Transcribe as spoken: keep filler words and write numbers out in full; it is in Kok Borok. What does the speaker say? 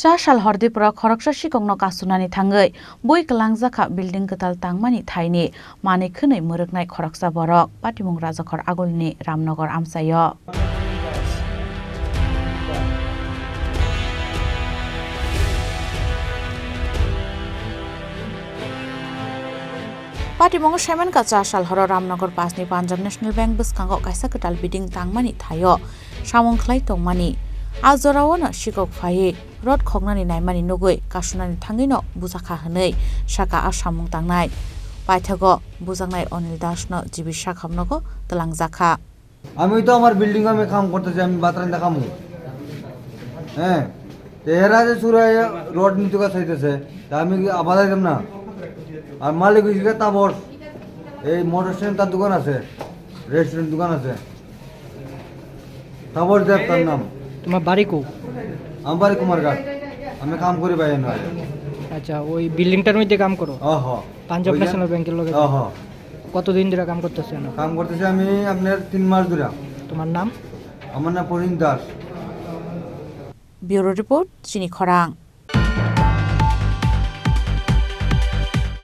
Cha sal hor Dipro khoroksa sikokno kasunani thangwi bui kwlangjakha building kwtal tangmani thaini manwi khwnwi mwrwknai khoroksa borok, patimung Rajakhor agulni Ramnagar amchaio. Patimungo semen ka cha sal horo Ramnagar pass ni Punjab National Bank bwskango kaisa kwtal building tangmani thaio samung khlai tongmani. A jorao no sikok phaiwi rod khoknani naimani nugwi kasunani thangwi no bujakha hwnwi saka a samung tangnai. Paithago bujaknai Anil Das no G B sakhamnogo twlangjakha. আমি তো আমার বিল্ডিং আমি কাম করতেছি, আমি বাতরান্দা কামু। হ্যাঁ, তো এরা যে চুরাই রড নিতে কথা চাইতেছে, তা আমি কি আবার যাইতাম না? আর মালিক হইছে গিয়ে তাবর, এই মোটর স্ট্যান্ড তার দোকান আছে, রেস্টুরেন্ট দোকান আছে, তাবর দেব তার নাম। তোমার বাড়ি কো? আমার বাড়ি কুমারঘাট, আমি কাম করি বাইরে নয়। আচ্ছা, ওই বিল্ডিংটার মধ্যে কাম করো? ও হ। পাঞ্জাব ওই যে ন্যাশনাল ব্যাংকের লগে? ও হ। কতদিন ধরে কাম করতেছেন? কাম করতেছি আমি আপনার তিন মাস ধরে। তোমার নাম? আমার নাম প্রবীণ Das. Bureau report, Chini Khorang.